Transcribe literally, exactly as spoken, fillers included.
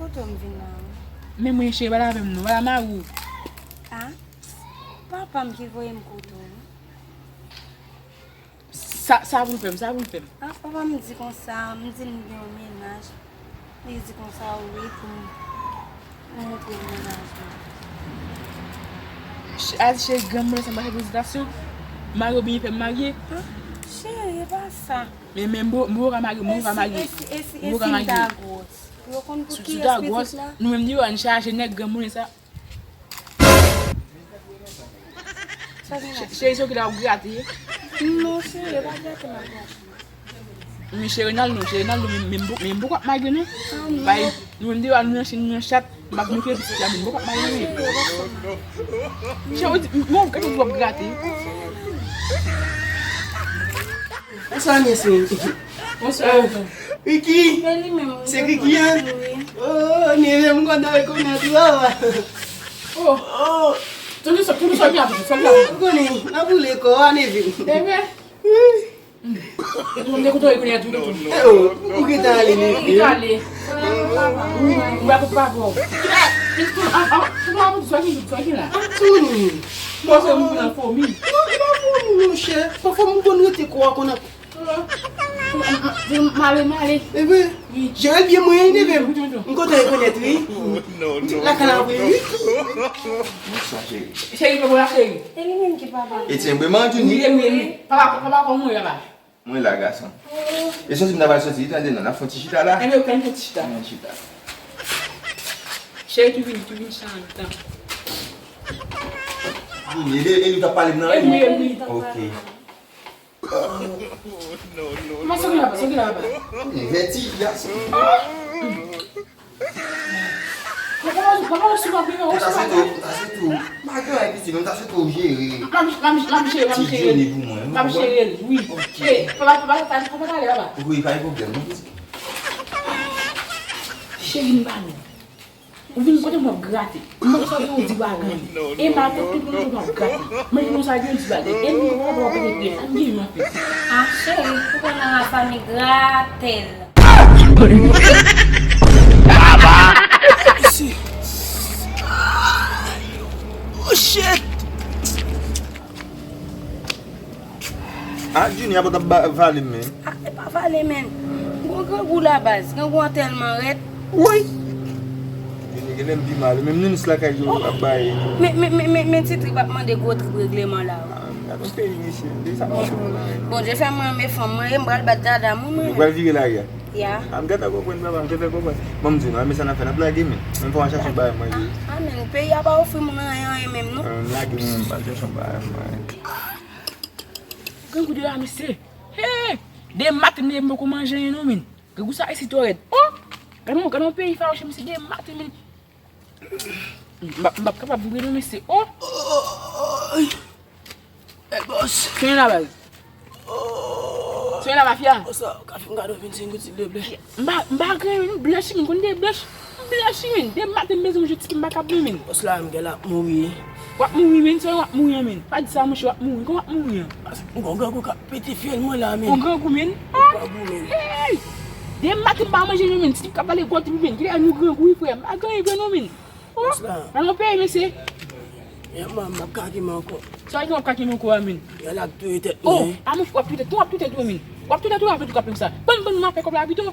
Kote w m vin la? Men mwen cheri, pale avè m non, pale mari w. A? Papa m ki voye m kote w. Sa, sa pou l fè m, sa pou l fè m. A, papa m di konsa, m di l m gen yon mennaj. Li di konsa, wi, pou m, pou m montre l mennaj mwen. Ch-, a di cheri, granmoun sa m pa fè prezitasyon. Mari w byen fè m marye. A, cheri, e pa sa. Men, men, mwen, mwen ka marye, mwen ka marye. E si, e si, e si, e si m ta gwòs? Yo konn pou kiyès pitit la? Nou menm nou yo, ann chaje nèg granmoun sa. Cheri, se ki la w grate. Non, cheri, pa grate m ap grate. Men cheri, n al non, cheri, n al non, men, men, men, men, poko ap magre non. Bay, nou menm dewa, nou nan chen, nou nan chat, m ap mete pitit la, men poko ap magre non. Cheri, ou di, m, m, gade w ap grate. Bonswa, mesye. Bonswa. Kiki. Se li menm, wi. Se Kiki, an? Wi. Oh, neve, m kontan rekonèt ou, papa. Oh. Oh. Tout sa, tout sa ki ap, sa ki ap. Ou konnen, n ap boule kò a, neve. Neve. Wi. Ou te kontan rekonèt ou, tonton. Eh, oh, ou gentan ale, neve. Ou gentan ale. Ou, ou ba pou papa w. Tout, a, a, tout la, tout sa ki, tout sa ki la. Tout. Bon, se moun ki nan fomi. Non, li pa fomi, monchè. Pafwa, m konn rete kò a konn ap Male, male. Epi, jere l byen mwen, neve m. M kontan rekonèt, wi. Lakay la vre, wi. Bonswa, cheri. Cheri, mwen la, cheri. E li menm ki papa m. Etyen, mwen manti, wi. Wi, wi, wi. Papa, papa, kòman ou ye la? Mwen la, gason. E soti m ta pral soti, tande non, n ap fè yon ti chita la. Enben, ok, n fè yon ti chita. Yon chita. Cheri, tou vin, tou vin chan an tan. Vini, e, e li t ap pale m nan, wi? E wi, e wi. Ok. Mwen soti la, soti la, ba. Vèti, gason. Papa, papa, ou sou mwen, ou sou mwen. Sa se tou, sa se tou. M pa gen anyen piti, non, sa se tou jere. M ap, m ap, m ap jere, m ap jere. Ti Johnny pou mwen, wi. M ap jere, wi. Ok. E, papa, papa, papa, papa, pale, papa. Wi, pa gen pwoblèm, non. Cheri, m ba nou. Ou vin kote m w ap grate. M pa sa gen ou di bagay. E m a tout moun w ap grate. Mwen di nou sa gen ou di bagay. E m di w ap grate. An gen yon anpil. A cheri, ou konn nan la fanmi gratel. Isi. Oh shit. Ah, Junior, pa t ap ba-, vale m, men. Ah, e pa vale, men. Gon grangou la, baz. Grangou an tèlman rèd. Woy! Junior, genlè m pi mal. Menm nounis lakay yo ap bay. Men, men, men, men, men ti trip ap mande gwo trip regleman la. Ah, gad yon peyi, mesye. Depi sa pa bon pou mwen, non. Bondye fè mwen renmen fanm mwen, e m pral bat dada mwen, mwen. Ou pral vire lari a? Ya. Ah, m gentan konprann, papa, m gentan konprann. Bon, m di nou, men sa n ap fè, n ap lage, men. Men fò n al chache yon bagay manje. Ah, ah, men peyi a pa ofri moun anyen, anyen menm, non. Ah, m lage, mwen, m pral chache yon bagay manje. Grangou de la, mesye. Hey! De maten m leve m poko manje anyen non, men. Grangou sa isi twò rèd. Oh! Gade yon, gade yon peyi fawoche, mesye, de maten, men. M p ap, m p ap kapab vre non, mesye. Oh! Hey, boss. Kenbe la, baz. Kenbe la, mafya. Boss la, ka fè m gade w vin ti gout silvouplè. M pa, m pa gen yon blanch, men, konn de blanch. M blanch, men. De maten m bezwen manje ti, m pa kab non, men. Boss la, m gen la ap mouri. W ap mouri, men. Sa w ap mouri an, men. Pa di sa, monchè, w ap mouri. Kòman w ap mouri an? M gon grangou k ap pete fyèl mwen la, men. Gon grangou, men. Gon grangou, men. Hey! De maten m pa manje, men. Ti k ap pale gwo trip, men. Kilè nou grangou, wi, frè? M pa gen anyen vre non, men. Oh, boss la. Nan yon peyi, mesye. E, man, m ap kake m ankò. Sa w gen w ap kake m ankò a, men? Yal ap touye tèt mwen. Oh, a, men, w ap touye tèt, w ap touye tèt ou, men. W ap touye tèt ou, w ap touye tèt ou, men sa. Bann, bann, m ap fè kòb la pito.